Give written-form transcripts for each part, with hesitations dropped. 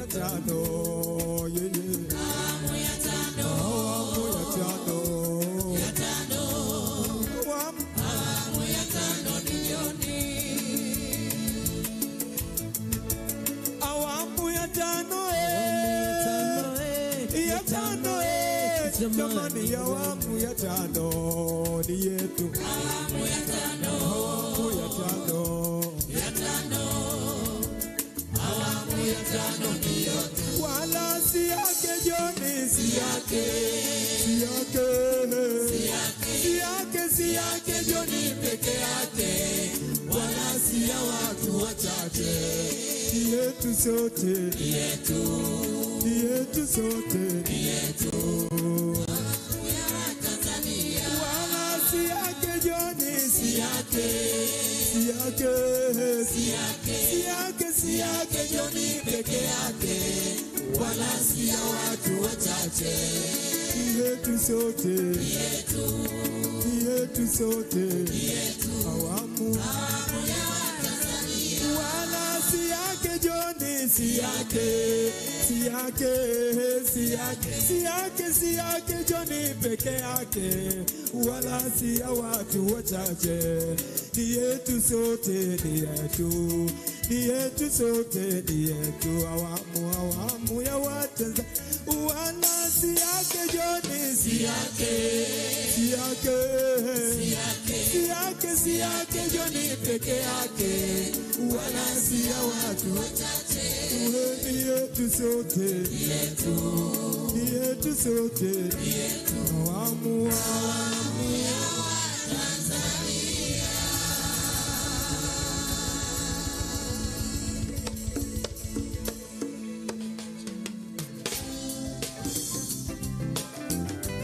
ya tano, yeah, yeah. Awamu ya tano, Awamu ya tano, ya tano, awamu awamu ya tano ni Joni. Awamu ya tano, eh, ya tano, eh, jamani, awamu ya tano ni yetu. Awamu ya tano, Awamu ya tano, ya tano, awamu ya tano ni yetu. Wala si yake Joni, si yake, si yake, si yake, si yake Joni peke yake, wala si ya watu wachache, ni yetu sote, Ni yetu, ni yetu sote, ni yetu. Awamu ya Tanzania, wala si yake Joni, si yake, si yake, si yake, si yake, si yake Joni peke yake, wala si ya watu wachache, ni yetu sote, ni yetu, ni yetu sote, ni yetu. Awamu Awamu ya Tanzania, wala si yake Joni, si yake, si yake, si yake, si yake, si yake Joni peke yake, wala si ya watu wachache, ni yetu sote, ni yetu, ni yetu sote, ni yetu. Awamu, awamu ya Watanzania, wala si yake Joni, si yake, si yake, yake, si yake, si yake Joni peke yake, wala si ya watu wachache, ni yetu sote, ni yetu, ni yetu sote, ni yetu. Awamu, awamu Ya Watanzania.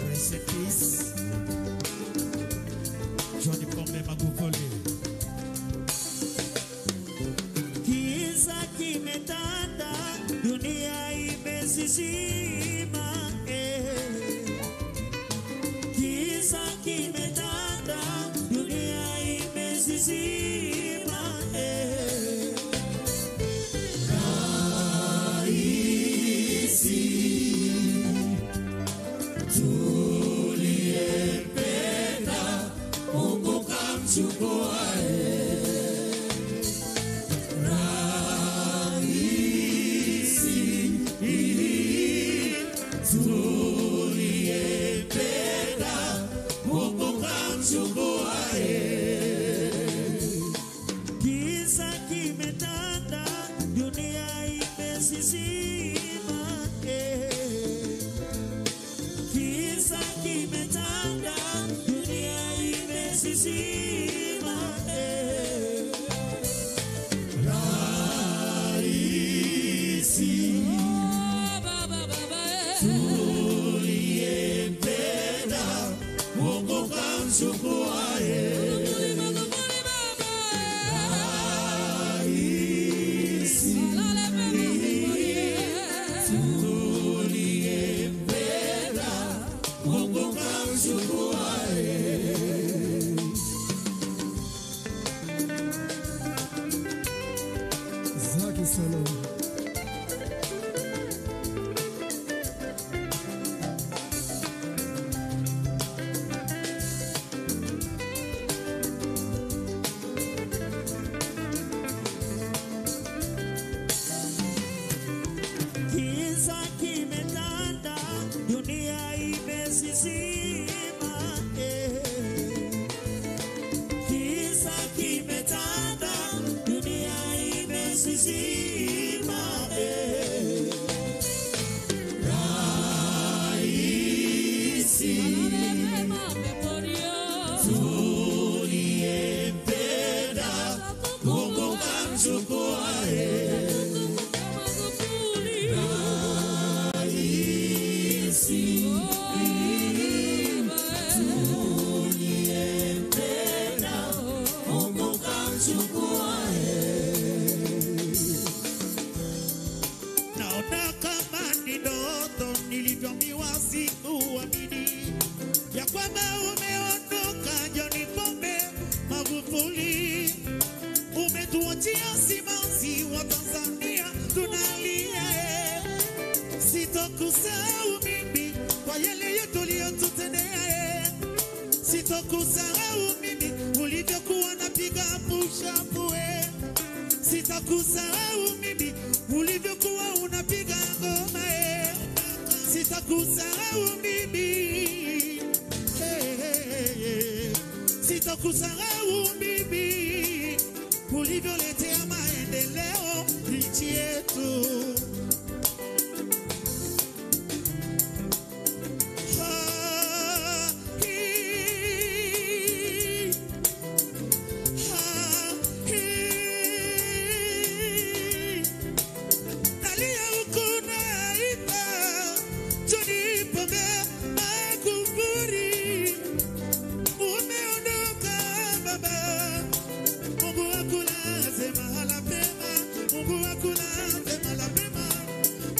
Rest in peace, John Pombe Magufuli. Giza kimetanda, dunia imesizima, eh. Giza kimetanda, dunia imesizima, eh. Raisi tuliyempenda, Mungu kamchukua, Raisi tuliyempenda, Mungu kamchukua. Giza kimetanda, dunia imesizima, eh. Giza kimetanda, dunia imesizima, eh. Raisi tuliyempenda, Mungu kamchukua, Raisi tuliyempenda, Mungu kamchukua. Zaki Salom. Giza kimetanda, dunia imesizima, eh. Giza kimetanda, dunia imesizima. Sitokusahau mimi kwa yale yote uliyotutendea. Sitokusahau mimi ulivyokuwa napiga push up. Sitakusahau mimi ulivyokuwa unapiga ngoma. Sitakusahau mimi. Sitakusahau mimi ulivyoletea maendeleo nchi yetu. Nalia huku naimba, John Pombe Magufuli, umeondoka baba. Mungu akulaze mahala pema, Mungu akulaze mahala pema,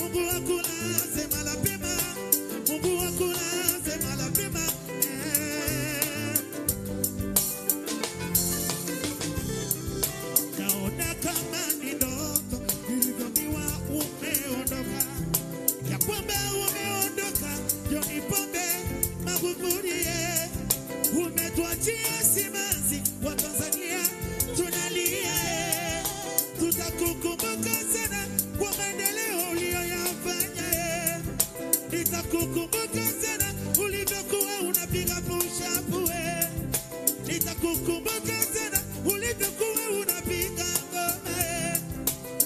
Mungu akulaze mahala pema, Mungu akulaze mahala pema. Naona kama ni ndoto nilivyoambiwa umeondoka, ya kwamba umeondoka John Pombe Magufuli, umetuachia simanzi wa Tanzania tunalia. Tutakukumbuka sana kwa maendeleo uliyoyafanya. Nitakukumbuka sana ulivyokuwa unapiga push up. Nitakukumbuka sana ulivyokuwa unapiga ngoma,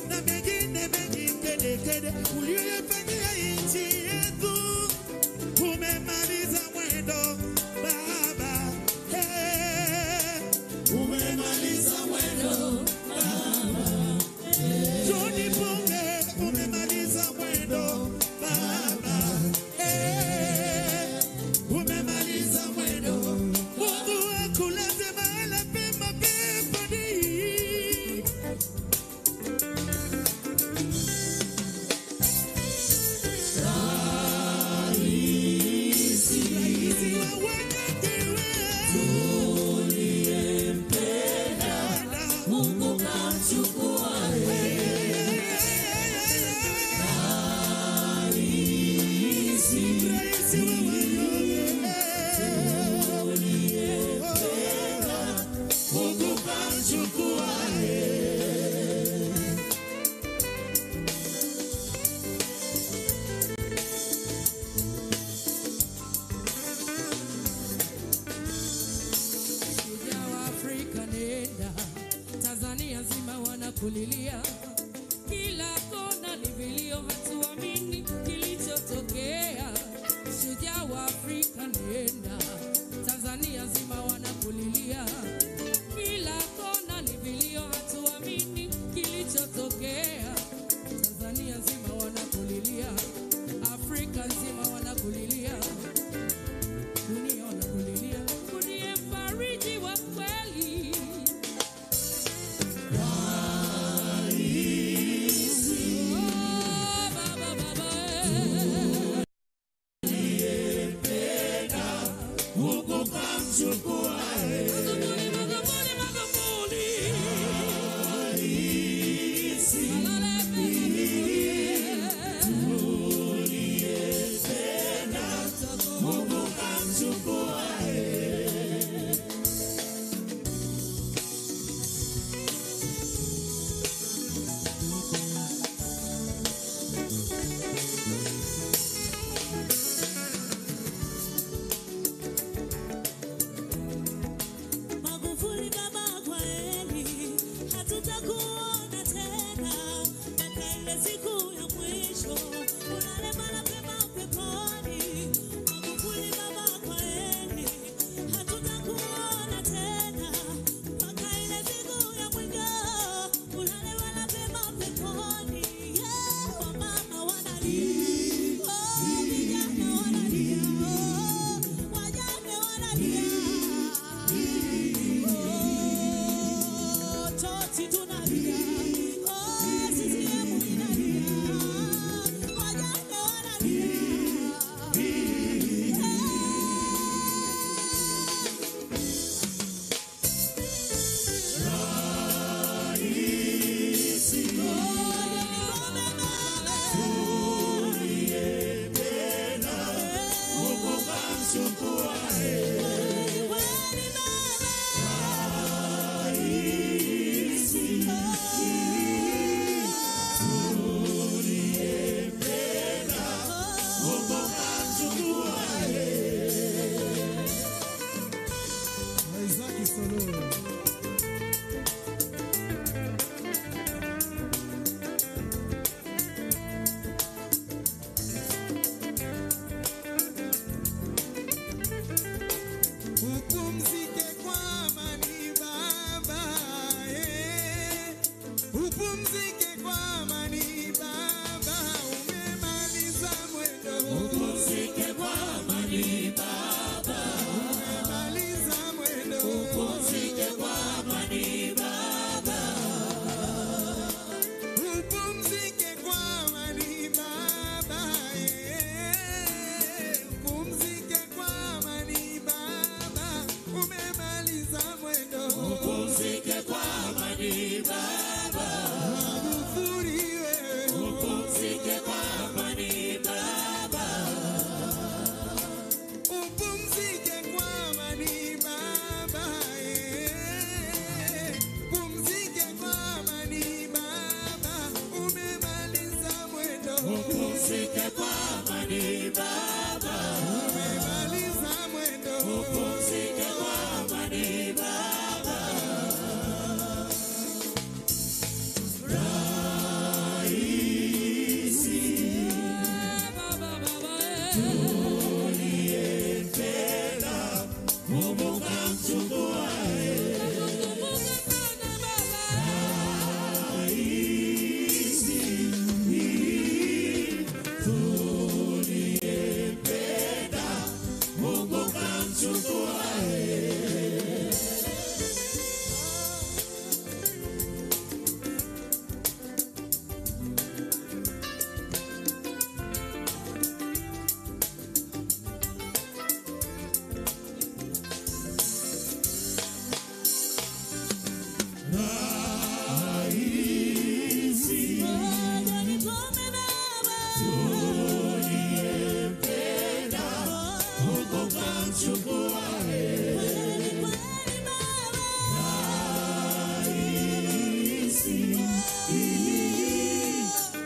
na mengine mengi kedekede uliyoyafanyia nchi yetu. Umemaliza mwendo baba, hey. Umemaliza mwendo baba, John Pombe, umemaliza mwendo baba, hey. Umemaliza mwendo. Mungu akulaze mahala pema peponi. Raisi wa wanyonge tuliyempenda Mungu kamchukua. Raisi Raisi wa wanyonge tuliyempenda Mungu kamchukua. Shujaa wa Afrika nenda, Tanzania nzima wanakulilia, kila kona ni vilio, hatuamini kilichotokea. Shujaa wa Afrika nenda, Tanzania nzima wanakulilia, kila kona ni vilio, hatuamini kilichotokea. Tanzania nzima wanakulilia, Afrika nzima wanakulilia, dunia wanakulilia. Uliye mfariji wa kweli, oh, baba, baba, eh. Mungu kamchukua. Magufuli, Magufuli, Magufuli. Alale pema peponi. Mungu kamchukua. Magufuli baba, kwa heri, hatutakuona tena mpaka ile siku ya mwisho, ulale mara pema peponi. Magufuli baba, kwa heri, hatutakuona tena mpaka ile siku ya mwisho, ulale mara pema peponi. Yeah, wamama wanalia, oh, vijana wanalia, oh, wajane wanalia. Oh, Toti tunalia, oh, CCM inalia,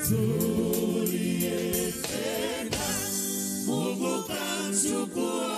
Tuliyempenda Mungu kamchukua.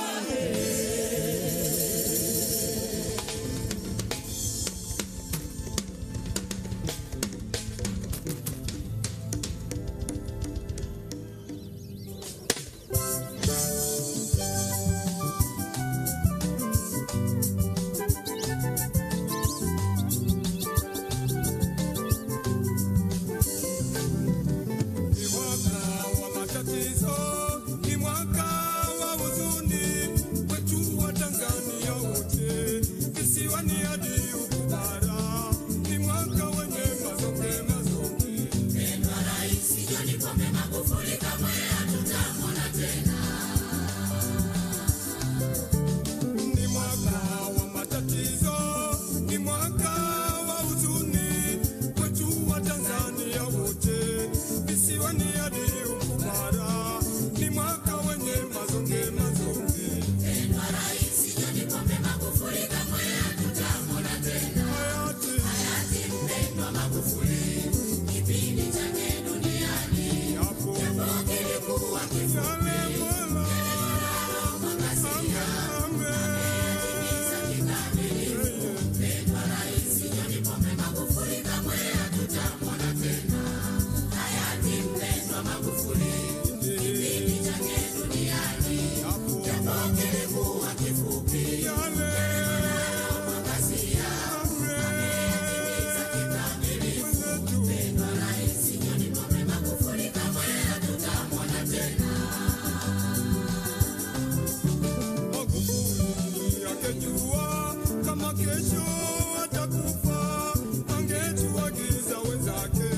Ni mwaka wa matatizo, ni mwaka wa huzuni kwetu wa Tanzania wote, visiwani hadi huku bara. Ni mwaka wenye mazonge mazonge. Ni mwaka wa matatizo, ni mwaka wa huzuni kwetu wa Tanzania wote, visiwani hadi huku bara. Ni mwaka wenye mazonge mazonge. Hayati yapo yale Mola Magufuli angejua kama kesho atakufa, angetuagiza wenzake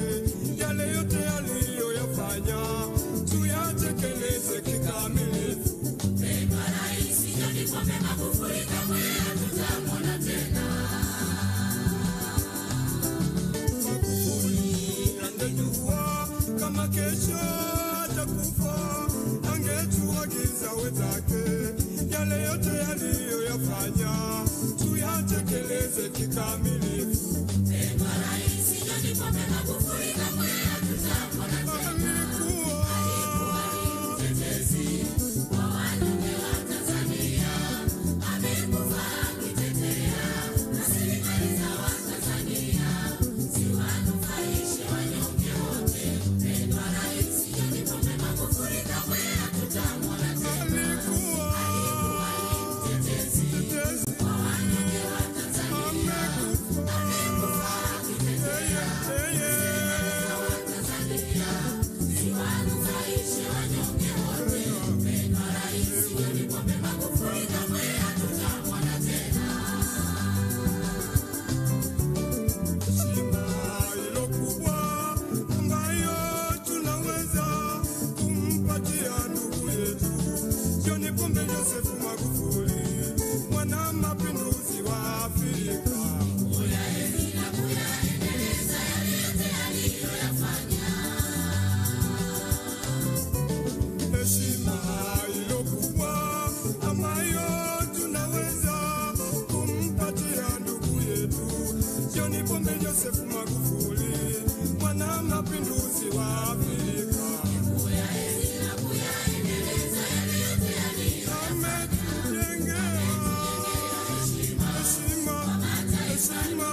yale yote aliyoyafanya tuyatekeleze kikamilifu. Magufuli angejua kama kesho atakufa, angetuagiza wenzake yale yote aliyoyafanya tuyatekeleze kikamilifu. Alikuwa alikuwa mtetezi, amekufa yeye, yeye. Heshima ilo kubwa ambayo tunaweza kumpatia ndugu yetu John Pombe Joseph Magufuli, mwana mapinduzi wa Afrika. Heshima ilo kubwa ambayo tunaweza kumpatia ndugu yetu John Pombe Joseph Magufuli, mwana mapinduzi wa Afrika. Ametujengea heshima, heshima.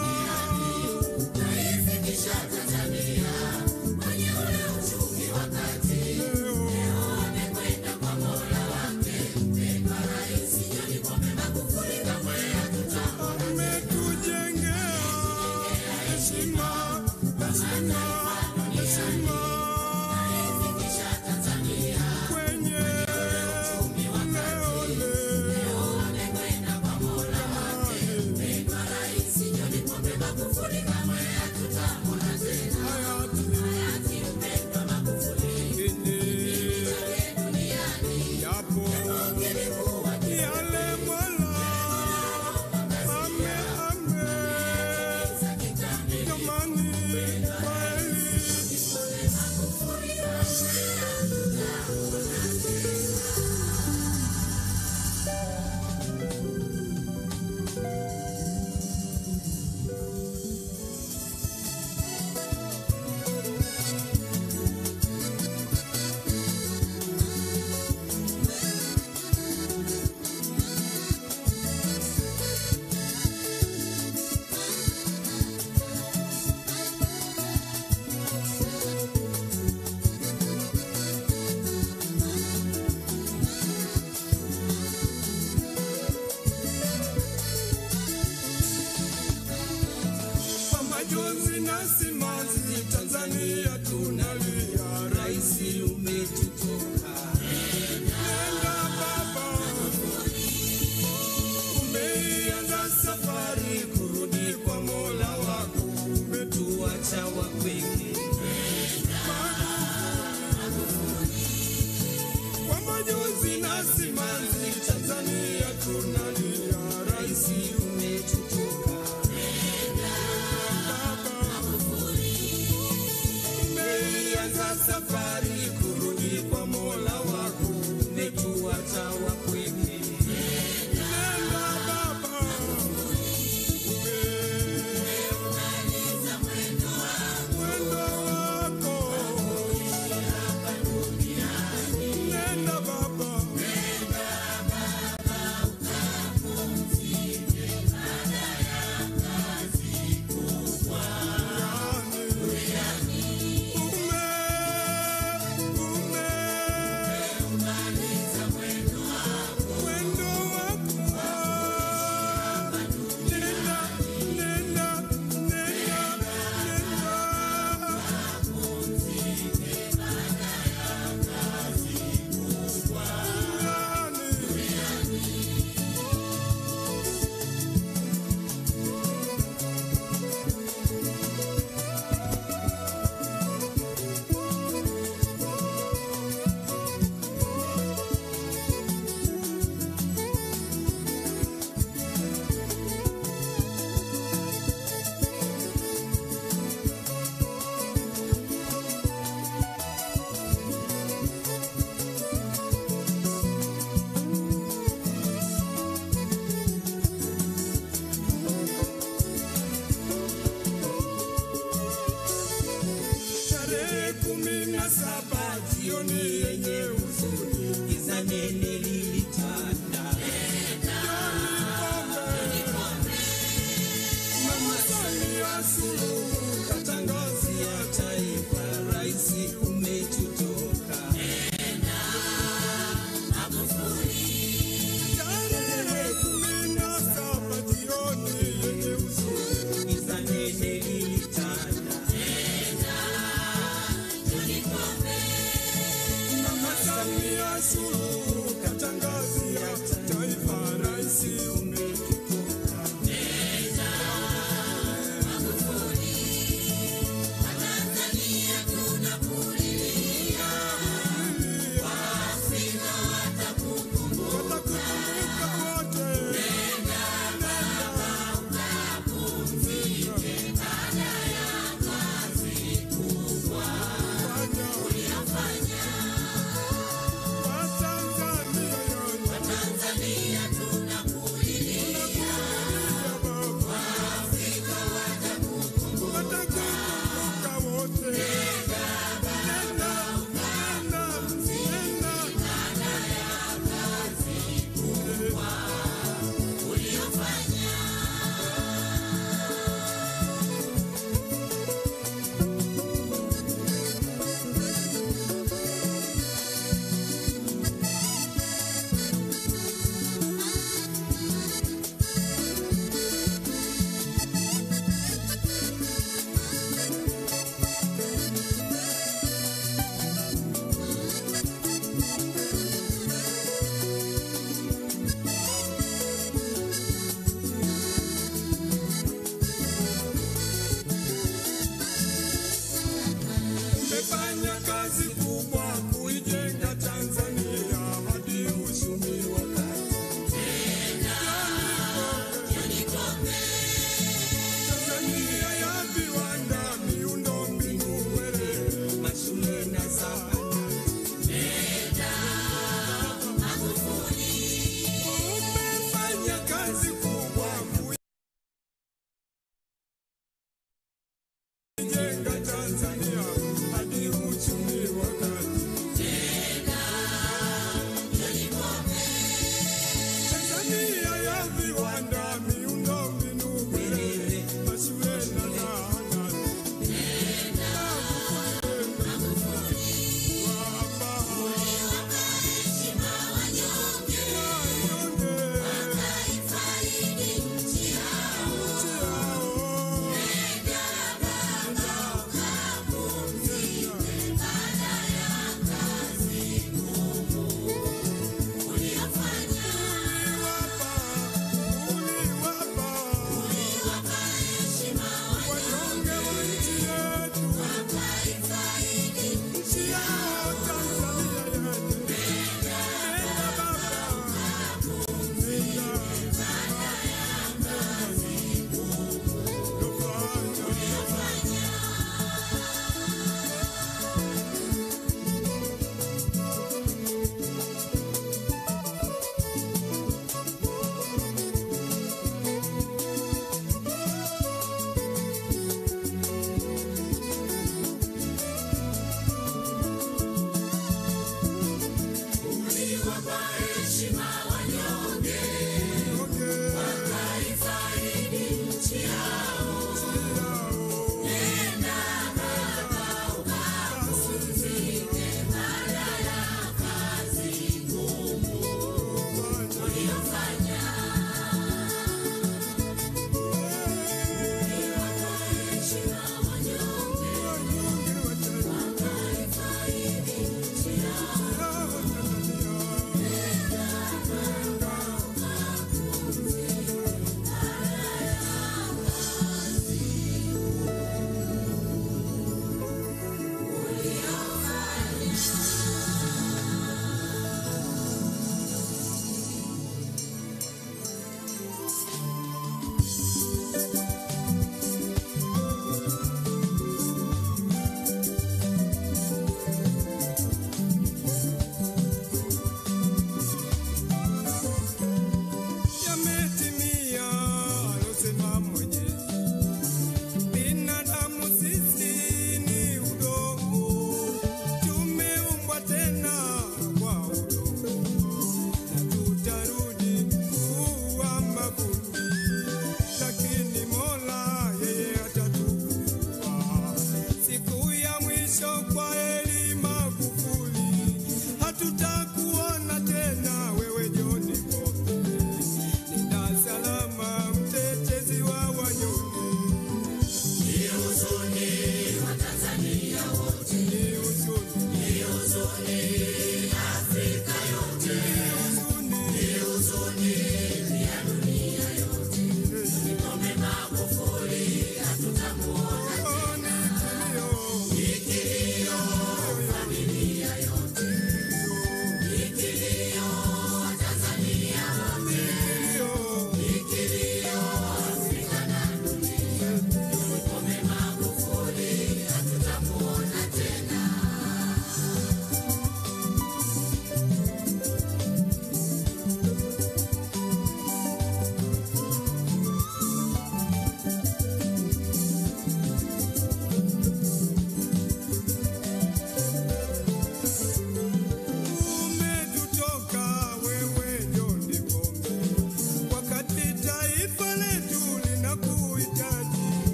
Leo ametujengea heshima. Umeanza safari kurudi kwa Mola wako, umetuacha wapweke. Nenda baba, Umemaliza mwendo wako, mwendo wako. hapa duniani. Nenda baba, Nenda baba, ukapumzike baada ya kazi kubwa duniani. ume, ume, Umemaliza mwendo wako, mwendo wako. Nenda, nenda, nenda, nenda. ukapumzike baada ya kazi kubwa Duniani. duniani. Tarehe 17 jioni yenye huzuni, Giza nene lilitanda, John Pombe, Mama Samia Suluhu katangazia taifa raisi umetutoka. Tarehe 17 jioni yenye huzuni, Giza nene lilitanda, Mama Samia Suluhu katangazia taifa, raisi umetutoka. Watanzania tunakulilia, Waafrika watakukumbuka. Watakukumbuka wote. Nenda baba, ukapumzike baada ya kazi kubwa Fanya uliyofanya.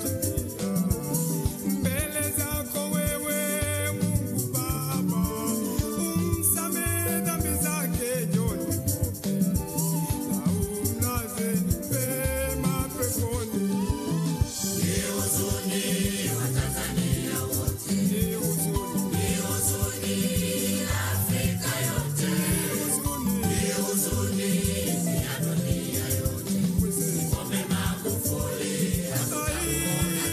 Tanzania. Mbele zako wewe Mungu Baba, umsamehe dhambi zake John Pombe na umlaze pema peponi. Ni huzuni, ni huzuni, Ai.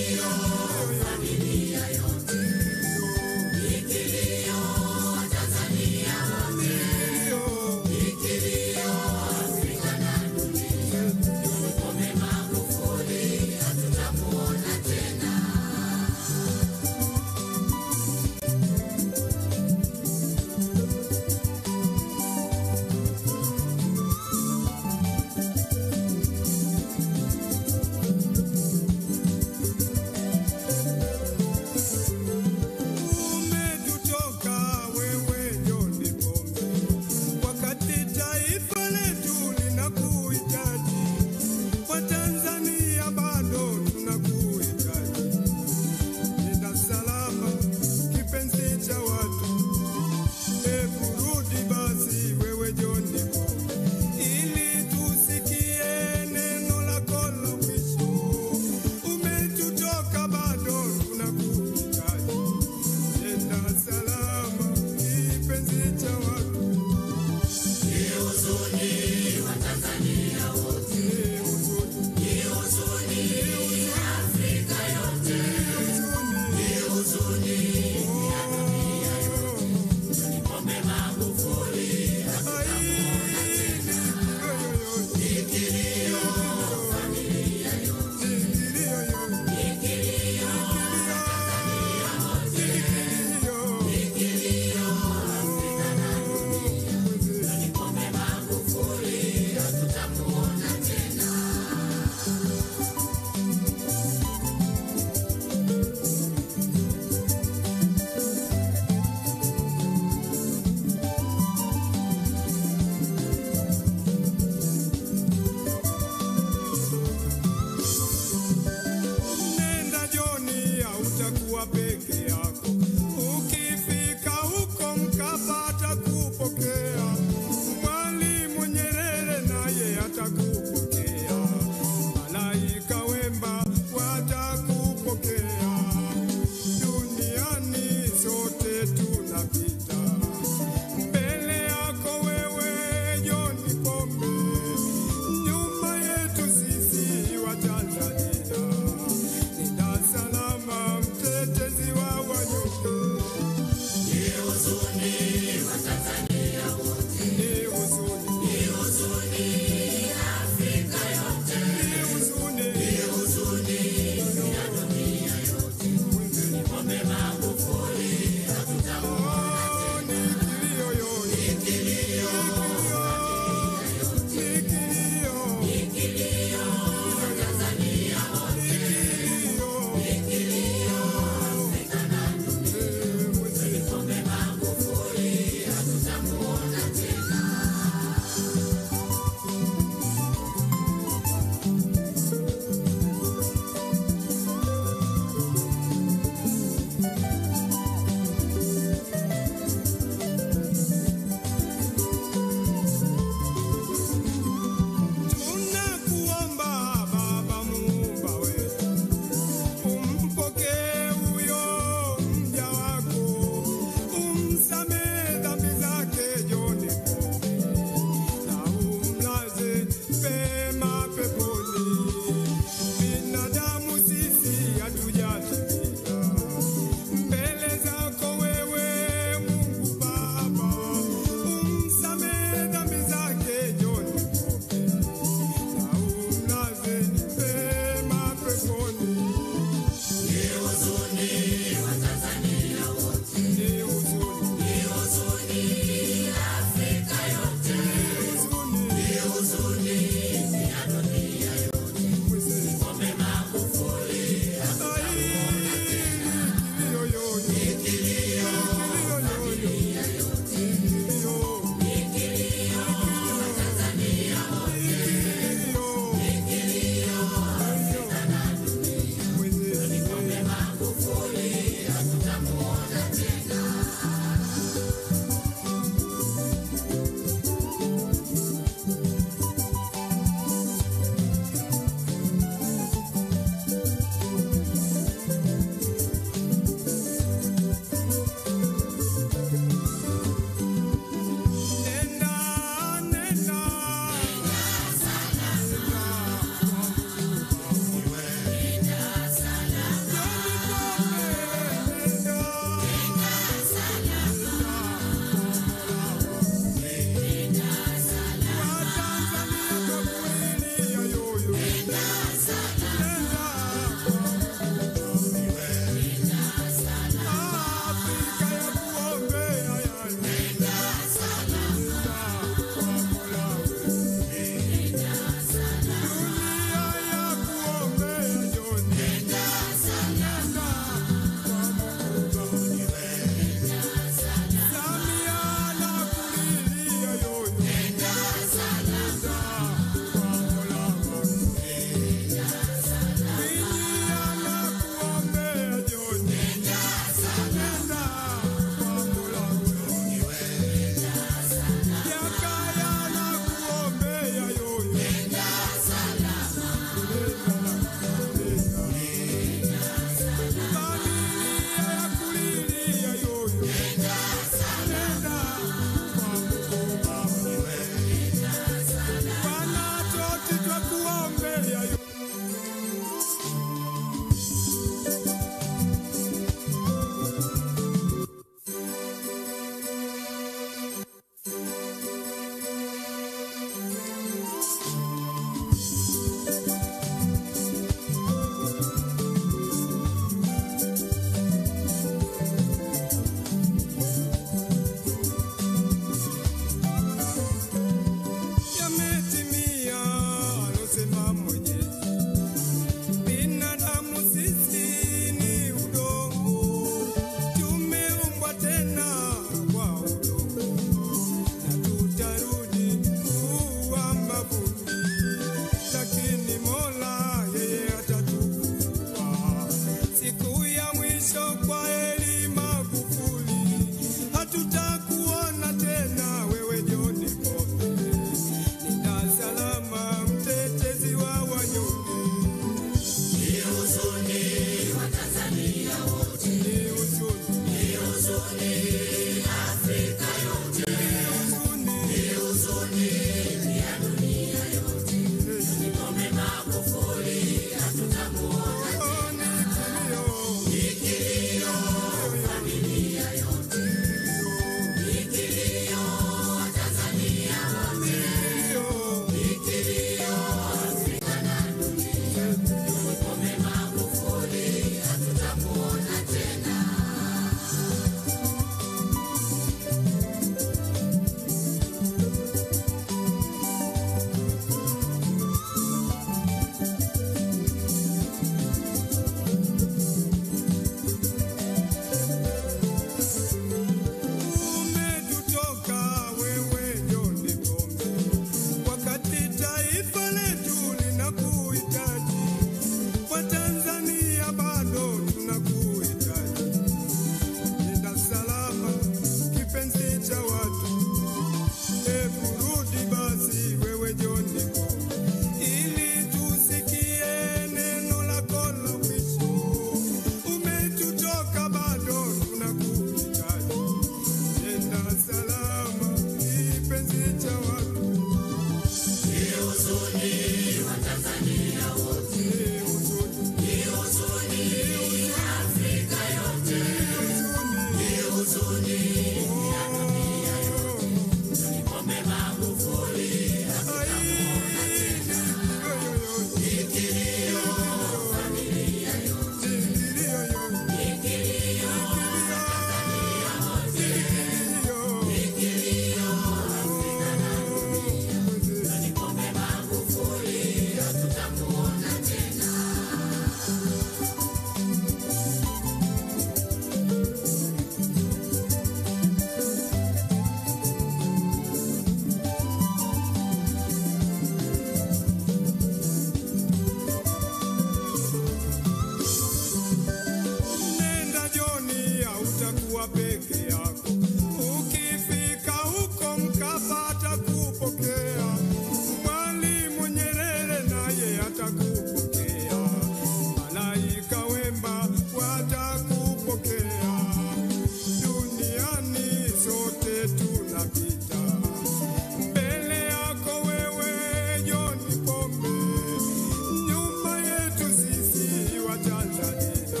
wa Tanzania.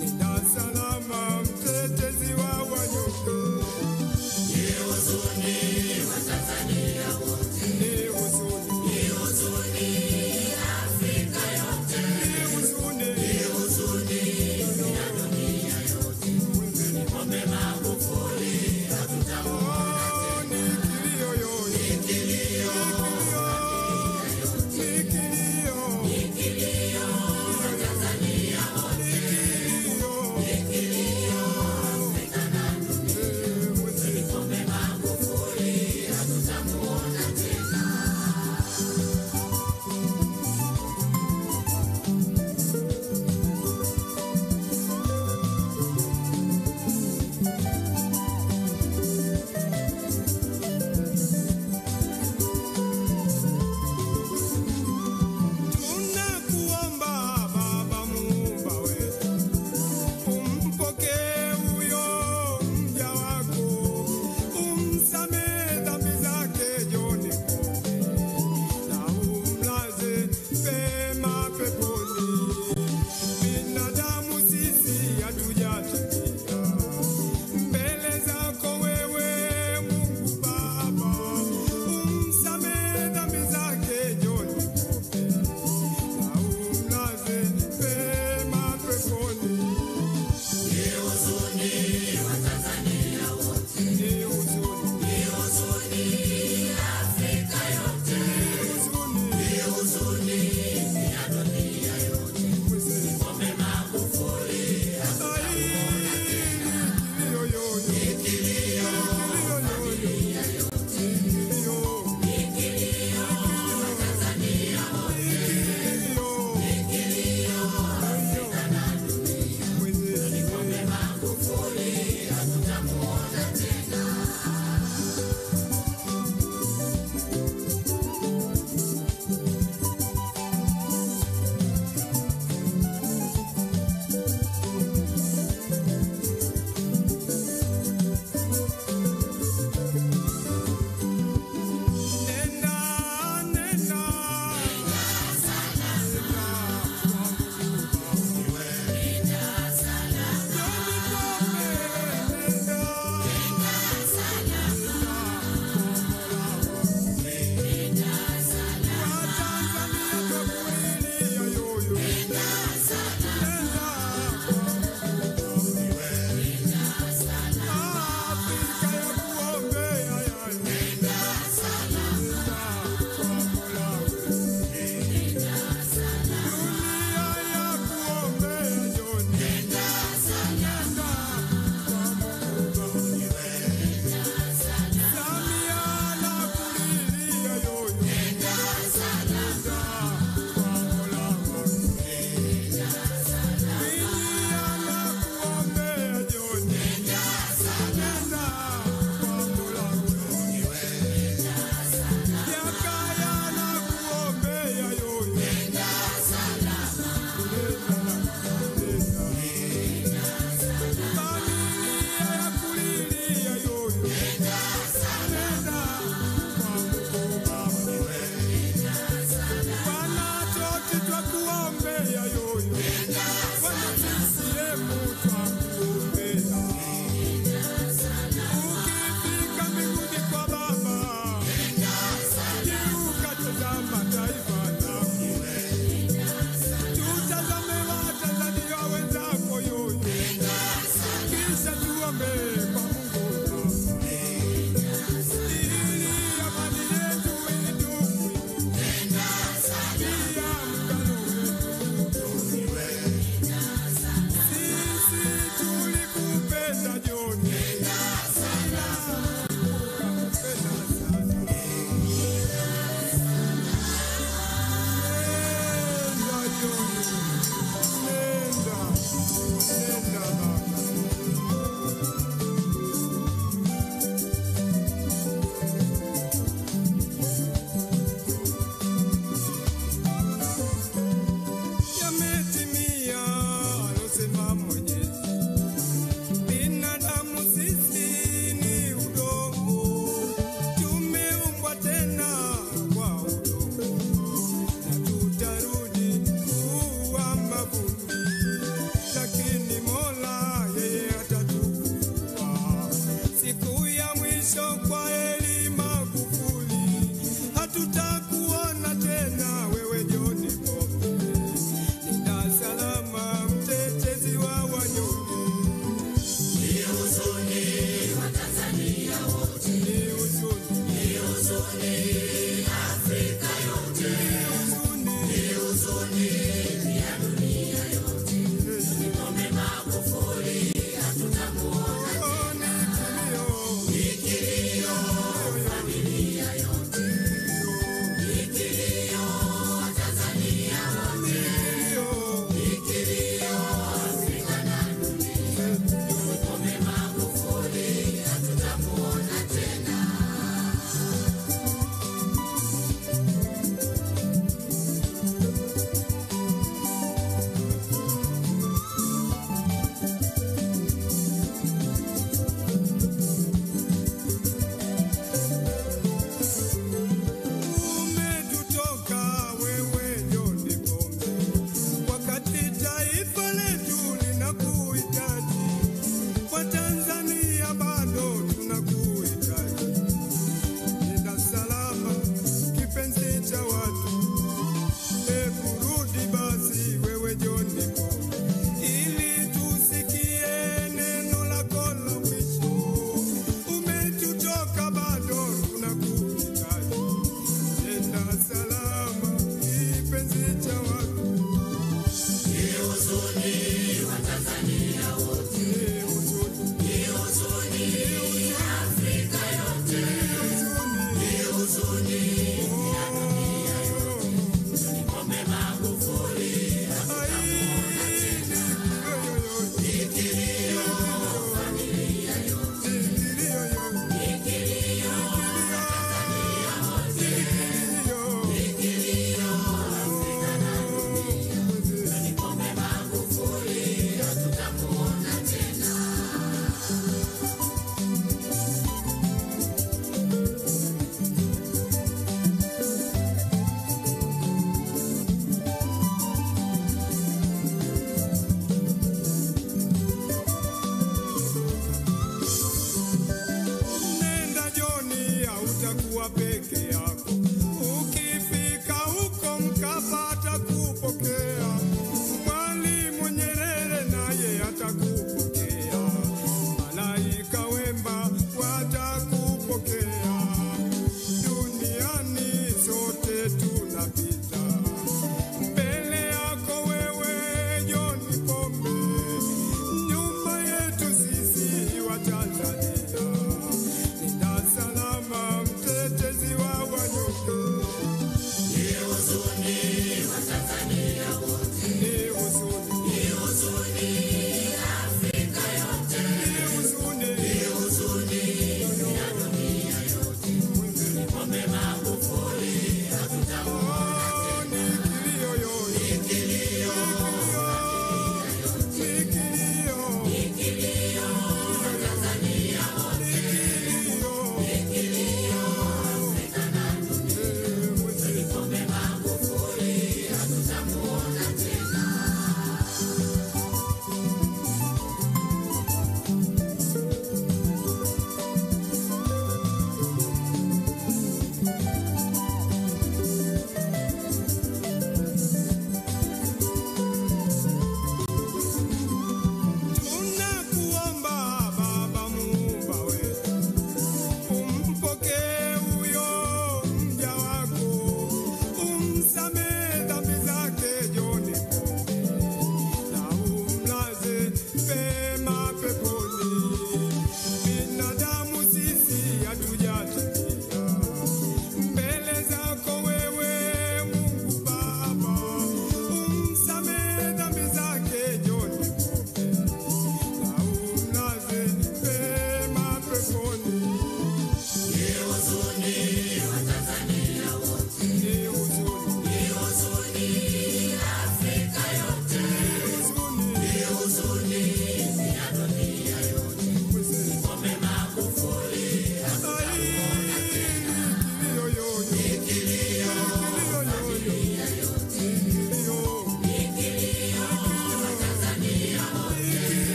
Nenda salama, mtetezi wa wanyonge. Ni huzuni, ni huzuni, ni huzuni, Oh, ni kilio yo, ni kilio, ni kilio, ni kilio, mavumbi, lakini Mola yeye atatufufua siku ya mwisho. Kwa heri Magufuli, hatutakuona tena wewe John Pombe. Nenda salama, mtetezi wa wanyonge. Ni huzuni Watanzania wote, Ni huzuni, ni huzuni Afrika yote, ni huzuni, ni huzuni ya dunia yote.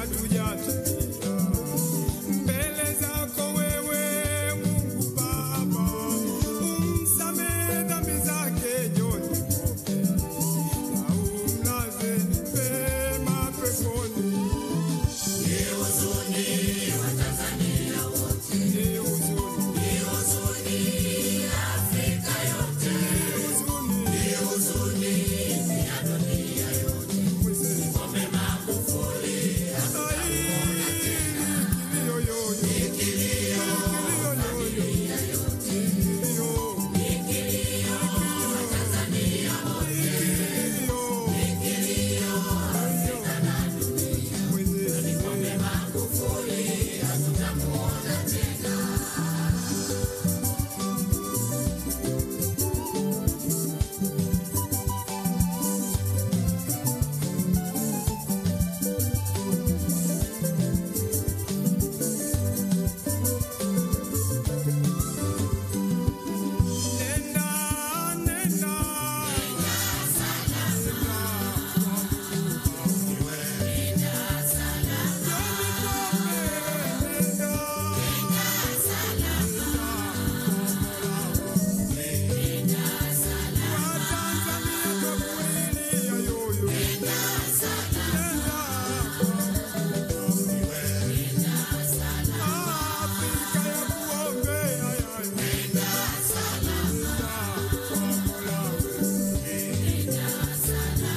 hatujatimia. Mbele zako wewe Mungu Baba, umsamehe dhambi zake John Pombe na umlaze pema peponi. Ni huzuni Watanzania wote, Ni huzuni, ni huzuni Afrika yote, ni huzuni, ni huzuni ya dunia yote. mzee. Pombe Magufuli Ai, kilio yoyo, ni kilio, kilio yoyo, familia yote, kilio, ni kilio Watanzania wote, kilio, ni kilio Afrika na dunia. mzee. Pombe Magufuli hatutamuona tena. Nenda, nenda, John Pombe, nenda, Watanzania twakulilia yoyo, nenda Afrika ya kuombea yayo. Nenda kwa Mola wewe.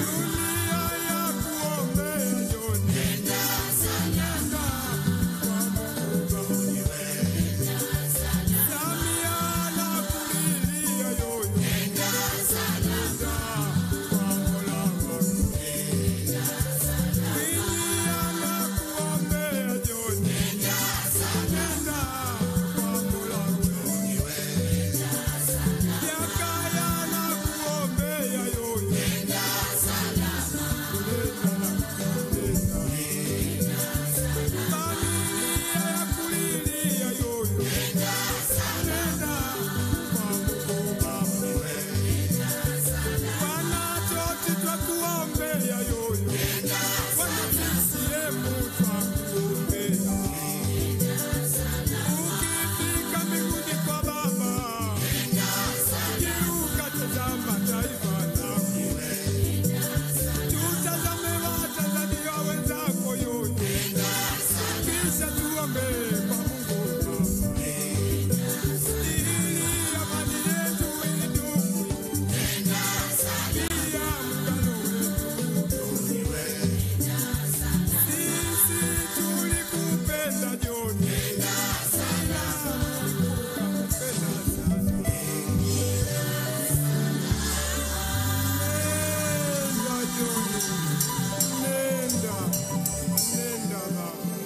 Dunia ya kuombea John. Nenda kwa Mungu Baba. Samia anakulilia yoyo. Nenda kwa Mola wako. Mwinyi anakuombea John. Nenda kwa Mola wewe. Jakaya anakuombea yoyo. Nenda, nenda. Familia ya kulilia yoyo. Nenda kwa Mungu Baba. Wanachoti twakuombea yoyo. Wana CCM twakuombea. Ukifika mbinguni kwa Baba, geuka tazama taifa lako. Tutazame Watanzania wenzako yoyo. Kisha tuombe kwa Mungu Baba. Ili amani yetu idumu. Pia muungano wetu. Sisi tulikupenda John. Ila tukakupenda sana. Nenda John. Nenda. Nenda baba.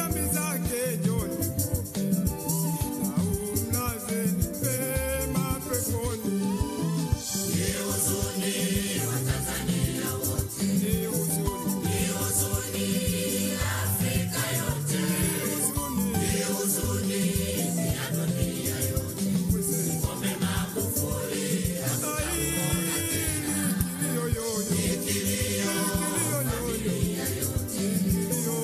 dhambi zake John Pombe na umlaze pema peponi. Ni huzuni, ni huzuni, ni huzuni, Ai, kilio yo yo, kilio yo yo, kilio.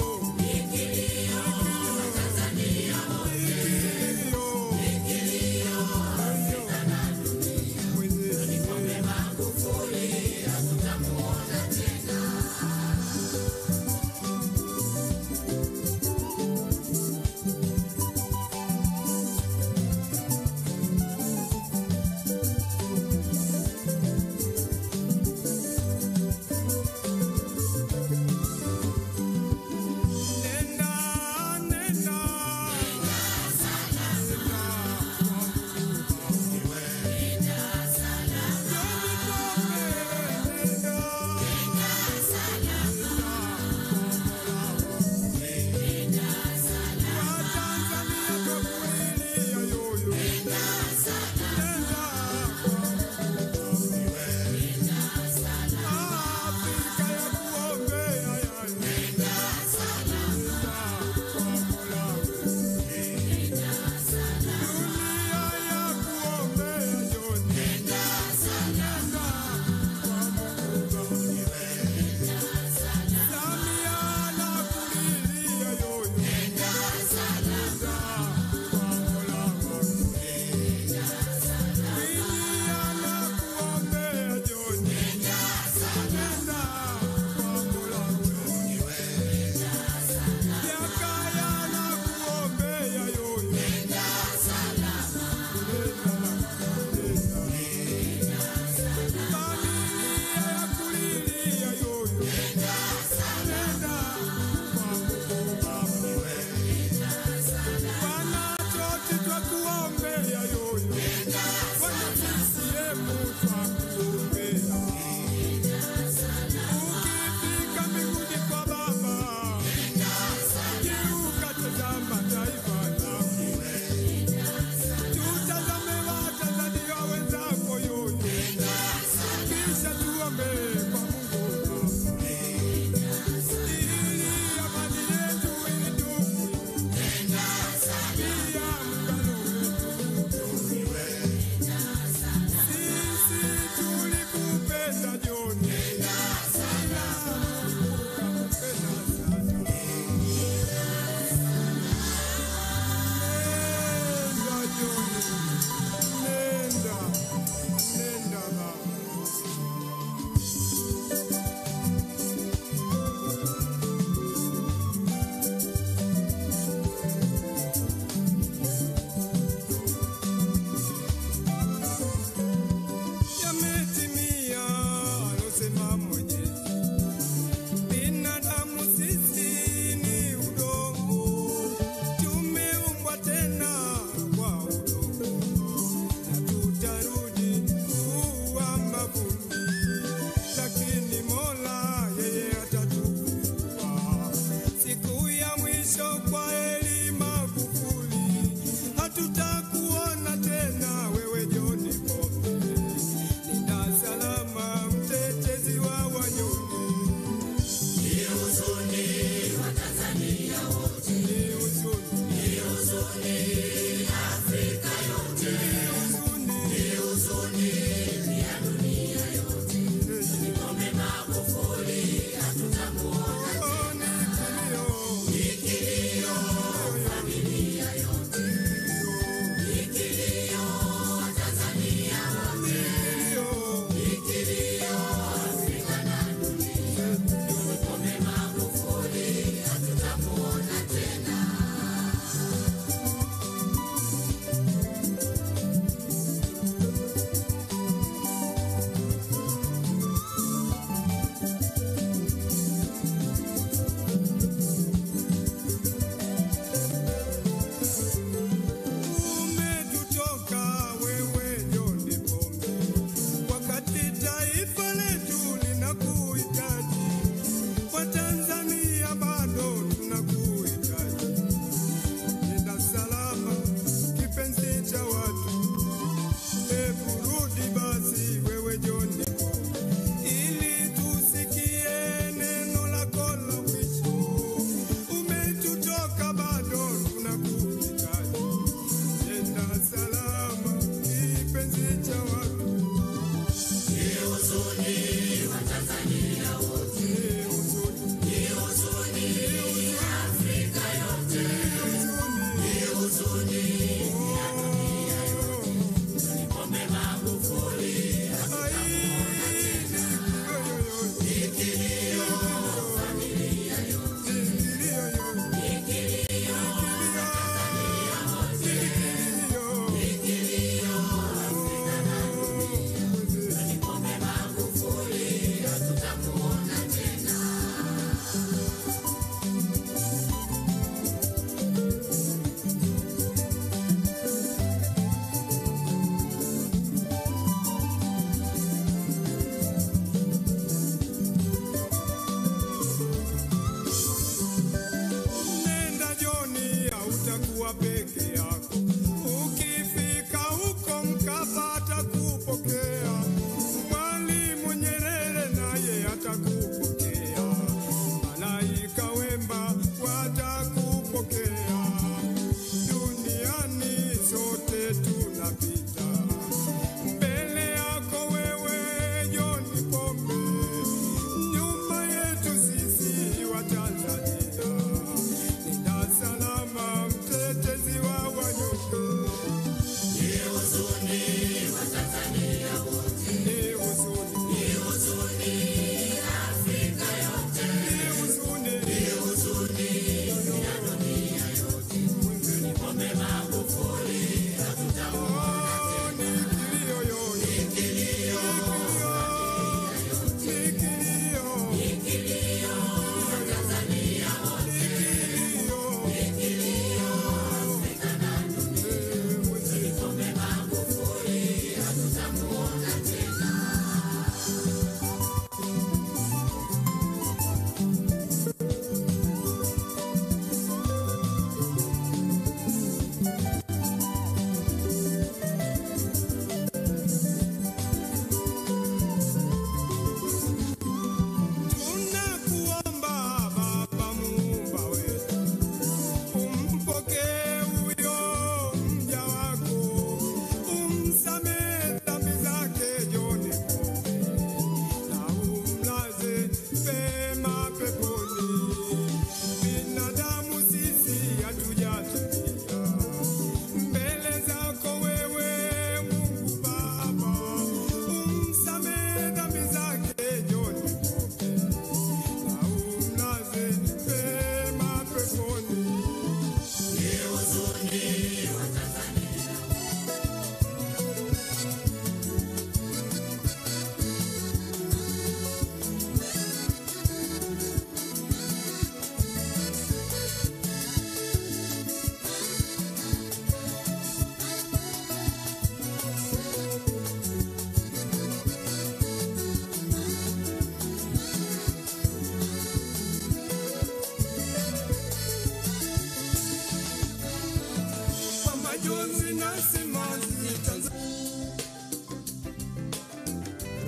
Majonzi na simanzi Tanzania.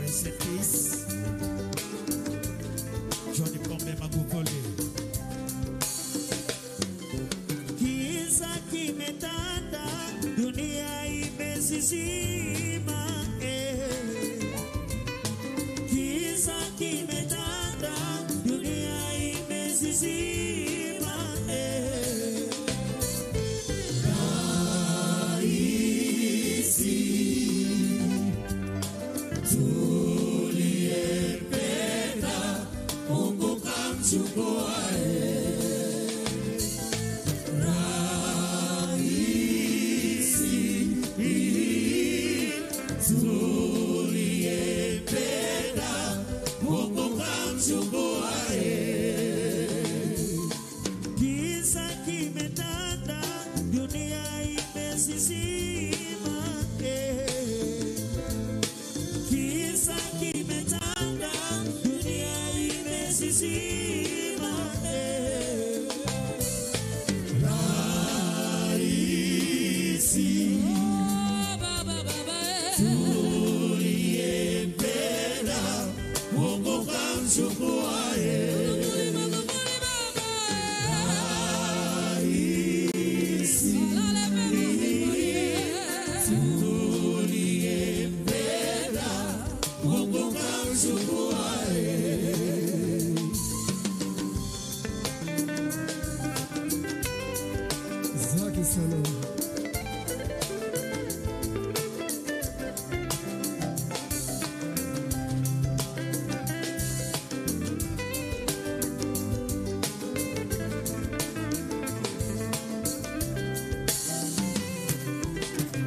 Rest in peace. John Pombe Magufuli. Giza kimetanda, dunia imesizima. Giza kimetanda, dunia imesizima. Raisi tuliyempenda, Mungu kamchukua. Tuliyempenda, Mungu kamchukua. Giza kimetanda, dunia imesizima. Giza kimetanda, dunia imesizima. Raisi tuliyempenda, Mungu kamchukua. Raisi tuliyempenda, Mungu kamchukua. Zaki Salom.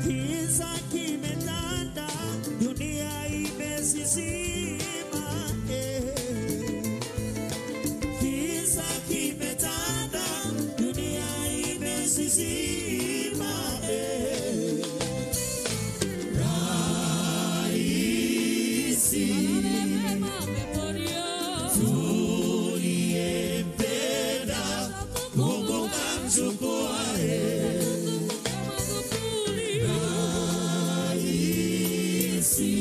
Giza kimetanda, dunia imesizima. Giza kimetanda, dunia imesizima. Raisi tuliyempenda, Mungu kamchukua. Raisi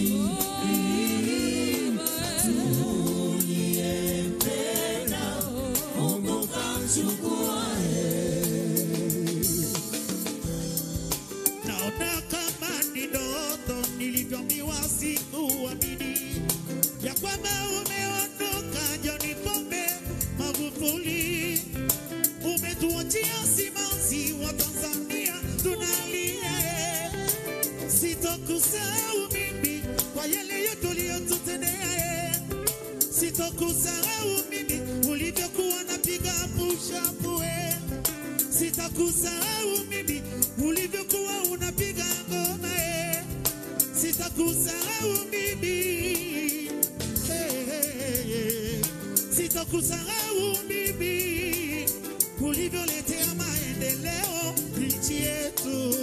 tuliyempenda, Mungu kamchukua. Naona kama ni ndoto nilivyoambiwa sikuamini ya kwamba umeondoka John Pombe Magufuli, umetuachia simanzi wa Tanzania tunalia. Sitokusahau mimi kwa yale yote uliyotutendea, sitokusahau mimi ulivyokuwa napiga push-up. Sitakusahau mimi ulivyokuwa unapiga ngoma. Sitakusahau mimi. Hey, hey, hey. Sitakusahau mimi ulivyoletea maendeleo nchi yetu.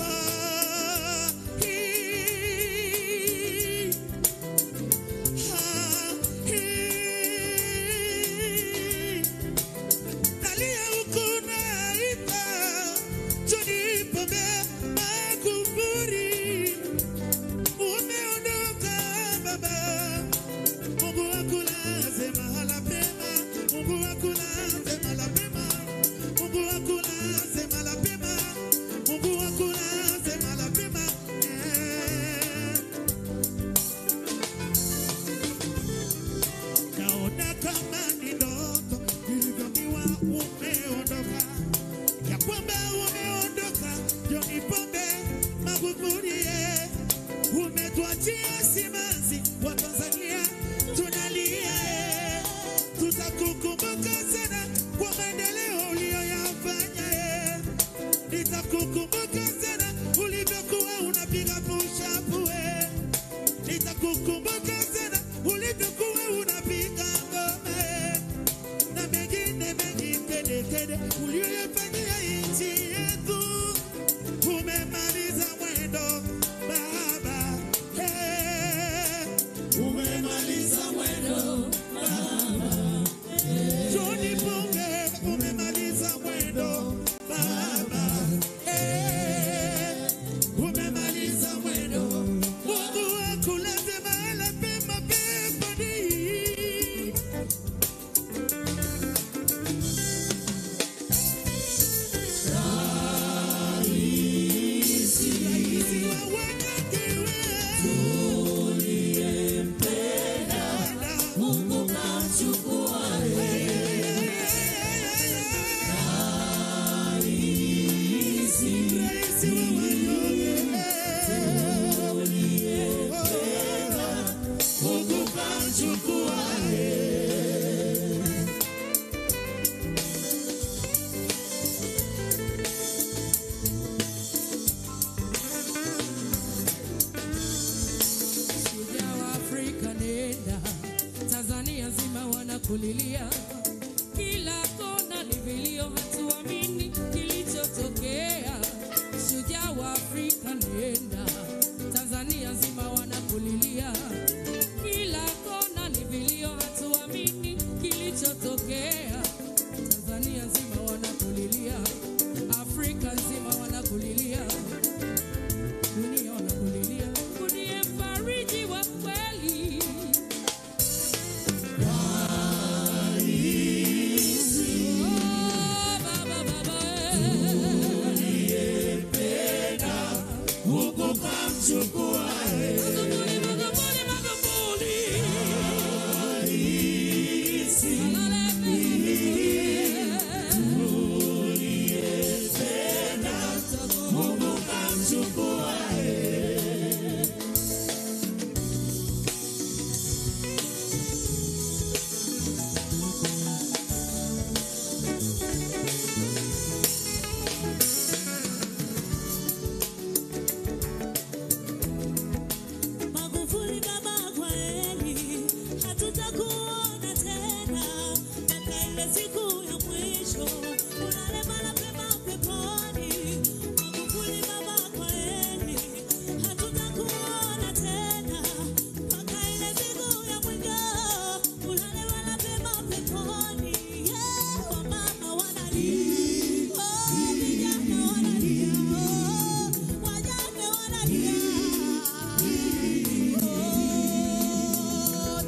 Ah, hii. Ah, hii. Nalia huku naimba, John Pombe Magufuli, umeondoka baba. Mungu akulaze mahala pema, Mungu akulaze mahala pema, Mungu akulaze mahala pema, Mungu akulaze mahala pema. Naona kama ni ndoto nilivyoambiwa umeondoka, ya kwamba umeondoka John Pombe Magufuli, umetuachia simanzi wa Tanzania tunalia. Tutakukumbuka sana kwa maendeleo uliyoyafanya. Nitakukumbuka sana ulivyokuwa unapiga push-up. Nitakukumbuka sana ulivyokuwa unapiga ngoma, na mengine mengi kedekede uliyoyafanyia nchi yetu. Umemaliza mwendo baba, hey. Umemaliza mwendo baba, John Pombe. wanakulilia, kila kona ni vilio, hatuamini kilichotokea. Shujaa wa Afrika nenda, Tanzania nzima wanakulilia, kila kona ni vilio, hatuamini kilichotokea. Tanzania nzima wanakulilia, Afrika nzima wanakulilia, dunia wanakulilia. Uliye mfariji wa kweli. Oh, baba, baba, Magufuli, Magufuli, Magufuli. Magufuli baba, kwa heri, hatutakuona tena mpaka ile siku ya mwisho, ulale mara pema peponi. Magufuli baba, kwa heri, hatutakuona tena mpaka ile siku ya mwisho, ulale mara pema peponi. Yeah, wamama wanalia, oh, vijana wanalia, oh, wajane wanalia.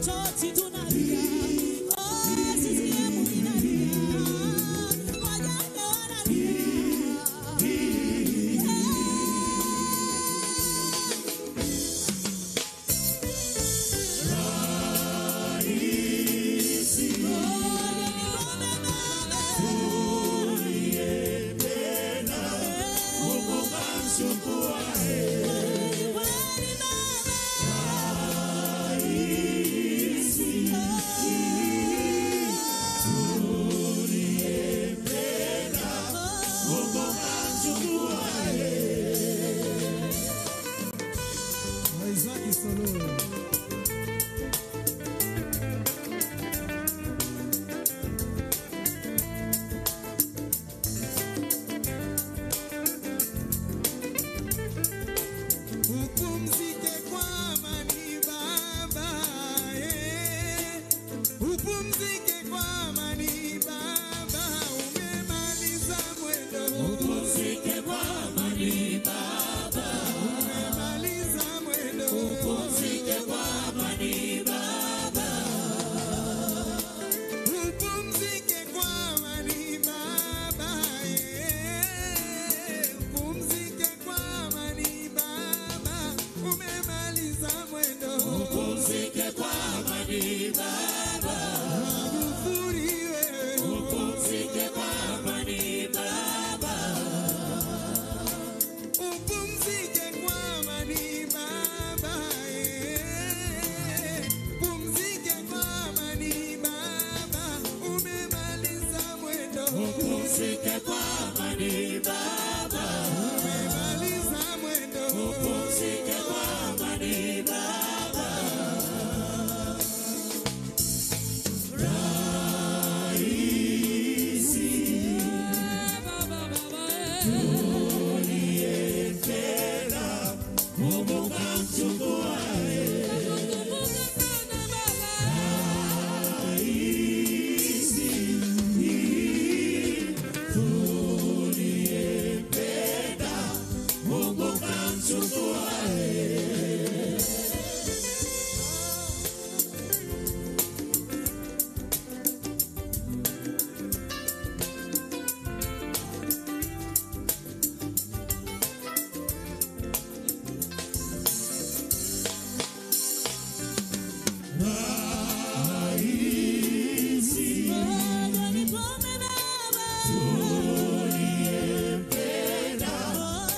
Choti tunalia, oh, CCM inalia, wajane wanalia. Isaac Solo. Upumzike kwa amani baba, eh. Upumzike kwa amani baba, umemaliza mwendo. Upumzike kwa amani baba, Umemaliza mwendo. upumzike kwa amani baba, Upumzike kwa amani baba, eh. Upumzike kwa amani baba, umemaliza mwendo. upumzike kwa amani baba, Magufuli wewe, upumzike kwa amani baba, upumzike kwa amani baba, eh. Pumzike kwa amani baba, umemaliza mwendo. upumzike kwa amani baba, Umemaliza mwendo. upumzike kwa amani baba. Baba, baba, Mungu kamchukua nakukumbuka sana baba. Mungu kamchukua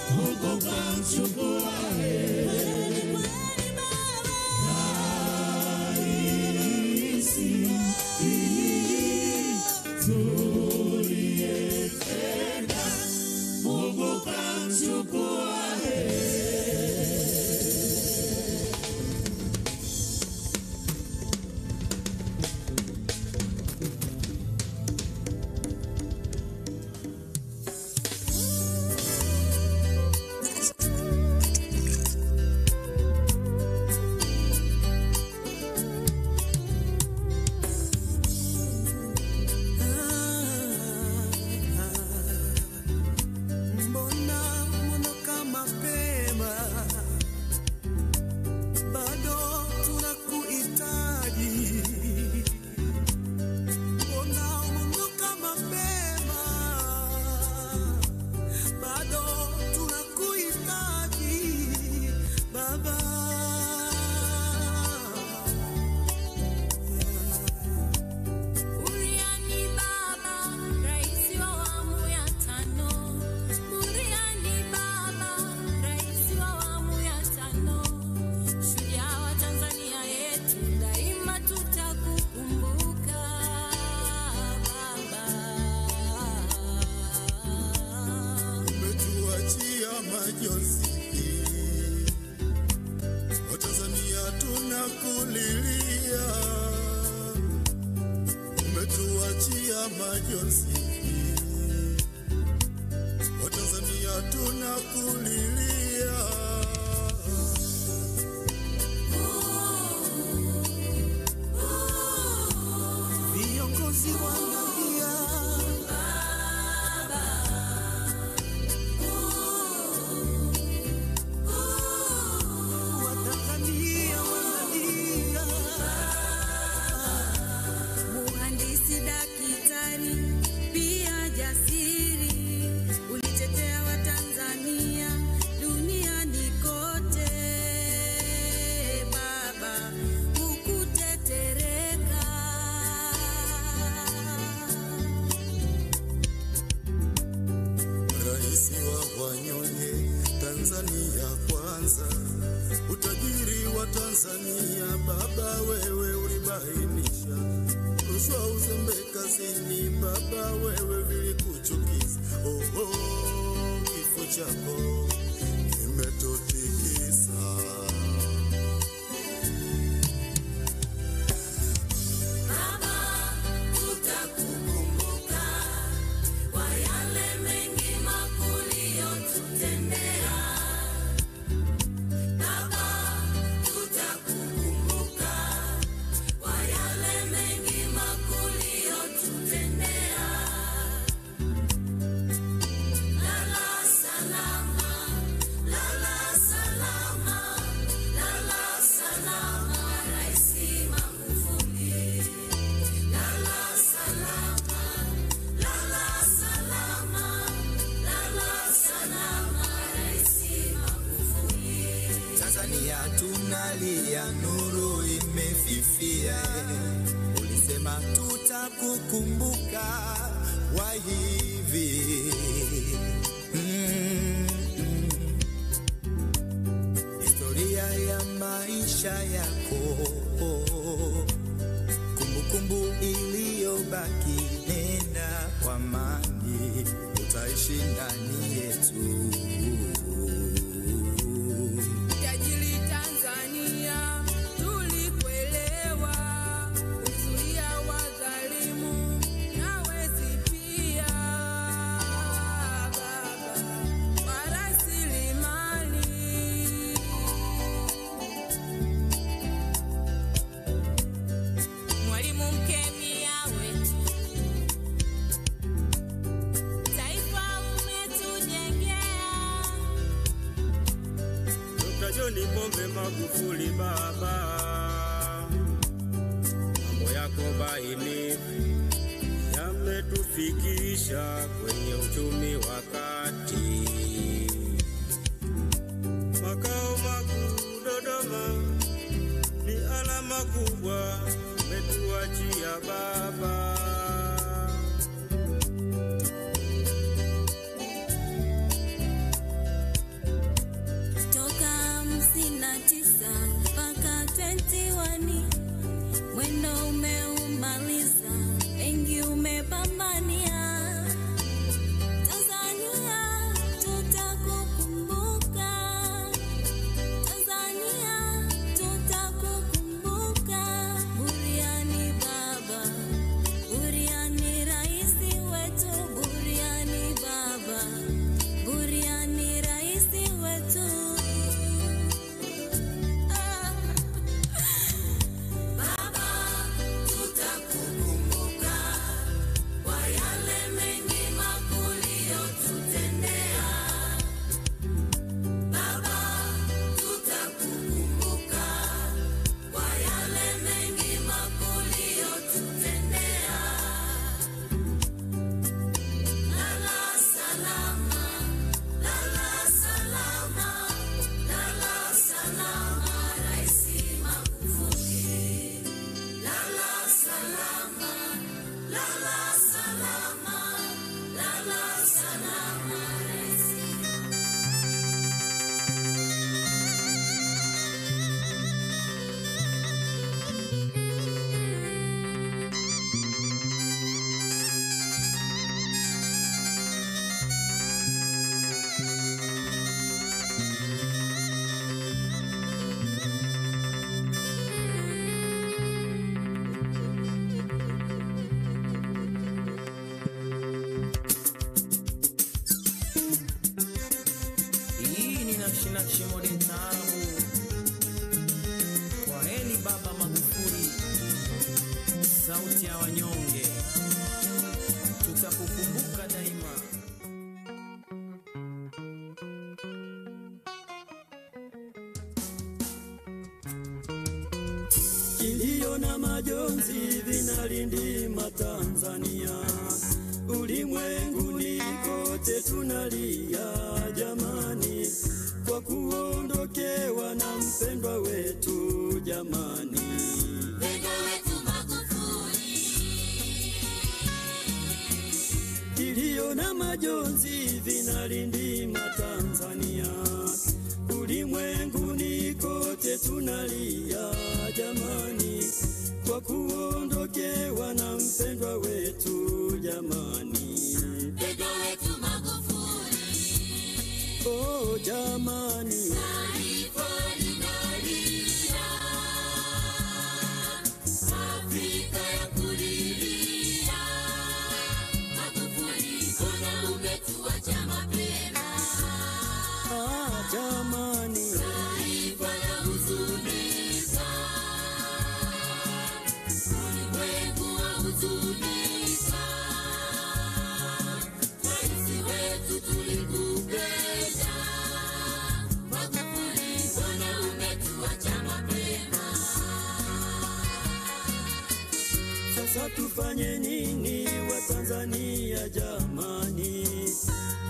Mungu kamchukua Mungu kamchukua Umetuachia majonzi, Watanzania tunakulilia. Viongozi wanalia Baba, Watanzania wanalia. Muhandisi, daktari, pia jasiri, ulitetea Watanzania duniani kote. Baba, hukutetereka. Rais wa wanyonge, Tanzania kwanza, utajiri wa Tanzania baba wewe ulibainisha, rushwa uzembe kazini baba wewe vilikuchukiza. Oh, oh, kifo chako kimetutikisa. Baba, tutakukumbuka kwa yale mengi makuu uliyotutendea. Baba, tutakukumbuka kwa yale mengi makuu uliyotutendea. Lala salama, lala salama, lala salama, Rais Magufuli. Lala salama, lala salama, lala salama, Rais Magufuli. Tanzania tunalia, nuru imefifia. Ulisema tutakukumbuka wa hivi. Historia ya maisha yako, kumbukumbu iliyobaki, nenda kwa amani, utaishi ndani yetu. Tajiri Tanzania, tulikuelewa, ulizuia wadhalimu na wezi pia. Baba wa rasilimali. Mwalimu mkemia wetu, taifa umetujengea. Dr. John Pombe Magufuli baba, mambo yako baini yametufikisha kwenye uchumi wa kati. Makao makuu Dodoma ni alama kubwa umetuachia baba. Toka 59 mpaka 21, mwendo umeumaliza, mengi umepambania. Tanzania tutakukumbuka, Tanzania tutakukumbuka. Tutakukumbuka daima. Kilio na majonzi vinalindima Tanzania, ulimwenguni kote tunalia jamani, kwa kuondokewa na mpendwa wetu jamani. Mpendwa wetu Magufuli. Kilio na majonzi vinalindima Tanzania, ulimwenguni kote tunalia jamani, kwa kuondokewa na mpendwa wetu jamani. Mpendwa wetu Magufuli. Oh jamani, taifa linalia, Afrika ya kulilia. Magufuli, mbona umetuacha mapema? Ah jamani, taifa la huzunika, ulimwengu wa huzunika. Rais wetu tulikupenda, Magufuli, mbona umetuacha mapema? Sasa tufanye nini wa Tanzania jamani?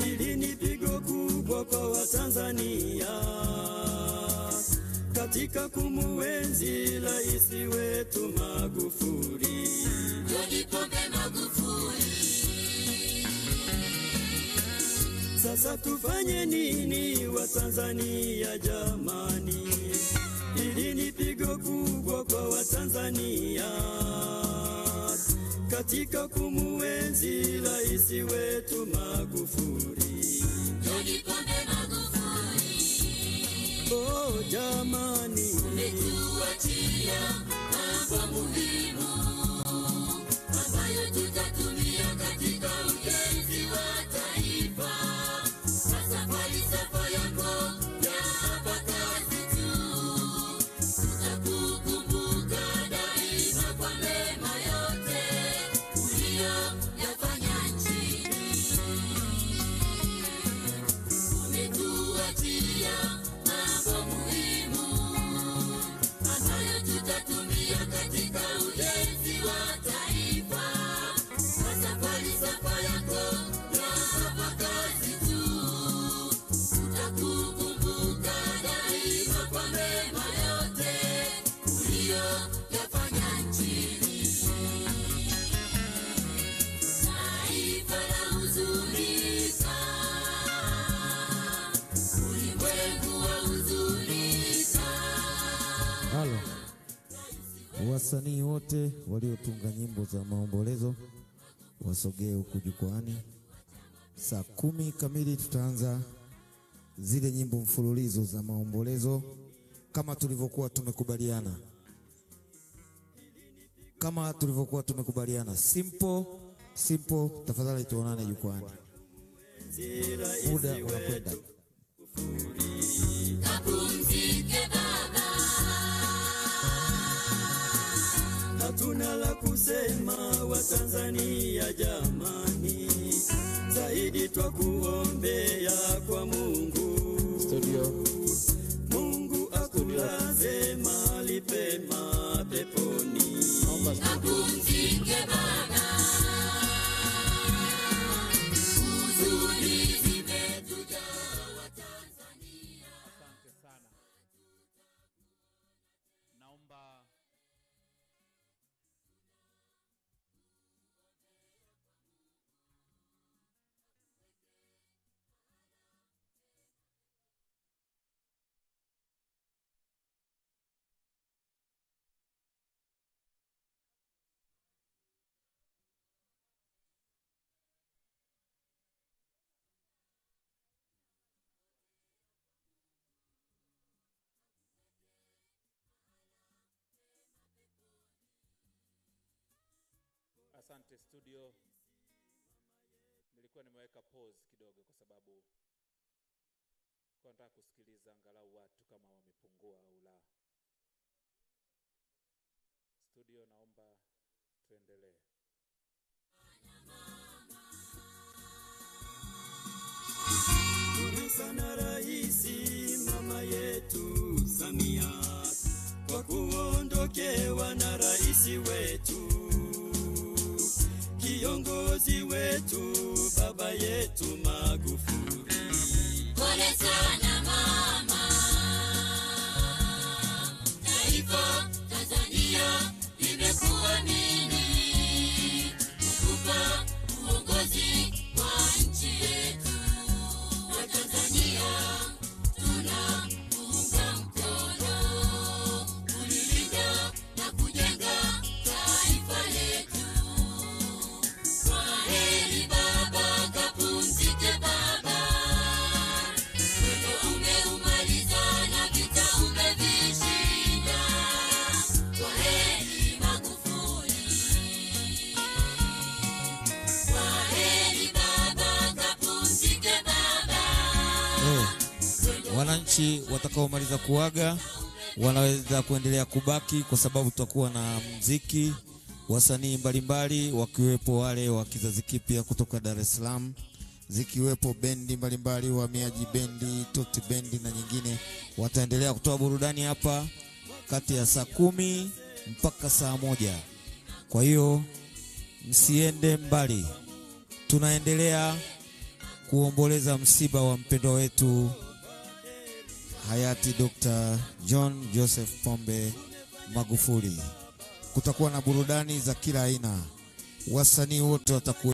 Hili ni pigo kubwa kwa Watanzania katika kumuenzi rais wetu Magufuli. John Pombe Magufuli. Sasa tufanye nini wa Tanzania jamani? Hili ni pigo kubwa kwa Watanzania katika kumuenzi rais wetu Magufuli. John Pombe Magufuli. Oh jamani, umetuachia mambo muhimu ambayo tutatumia katika ujenzi wa taifa. Sasa falsafa yako ya hapa kazi tu, tutakukumbuka daima kwa mema yote uliyoyafanya nchini. Umetuachia mambo muhimu ambayo tutatumia katika ujenzi wa taifa. Sasa falsafa yako ya hapa kazi tu, tutakukumbuka daima kwa mema yote uliyoyafanya nchini. Taifa la huzunika, ulimwengu wa huzunika. Halo, wasanii wote waliotunga nyimbo za maombolezo wasogee huku jukwaani. Saa 10 kamili tutaanza zile nyimbo mfululizo za maombolezo kama tulivyokuwa tumekubaliana. Kama tulivyokuwa tumekubaliana. Simple, simple, tafadhali tuonane jukwaani. Muda unakwenda. Kapumzike baba, hatuna la kusema wa Tanzania jamani, zaidi twakuombea kwa Mungu. Studio. Mungu akulaze mahali pema peponi. Kapumzike baba, huzuni zimetujaa Tanzania. Asante sana. Naomba Asante studio. Nilikuwa nimeweka pause kidogo kwa sababu kwa nataka kusikiliza angalau watu kama wamepungua au la. Studio, naomba tuendelee. Kiongozi wetu, baba yetu Magufuli. Pole sana mama, taifa Tanzania limekuamini kukupa uongozi wa nchi yetu. Watanzania tunaunga mkono kulilinda na kujenga taifa letu. Kwaheri baba, kapumzike baba, mwendo umeumaliza na vita umevishinda. Kwaheri Magufuli, kwaheri baba, kapumzike baba. Wananchi watakaomaliza kuaga wanaweza kuendelea kubaki kwa sababu tutakuwa na mziki, wasanii mbalimbali wakiwepo wale wa kizazi kipya kutoka Dar es Salaam, zikiwepo bendi mbalimbali, Wahamiaji Bendi, Toti Bendi na nyingine. Wataendelea kutoa burudani hapa kati ya saa 10 mpaka saa 1. Kwa hiyo msiende mbali, tunaendelea kuomboleza msiba wa mpendwa wetu hayati Dr. John Joseph Pombe Magufuli. Kutakuwa na burudani za kila aina, wasanii wote watakuwa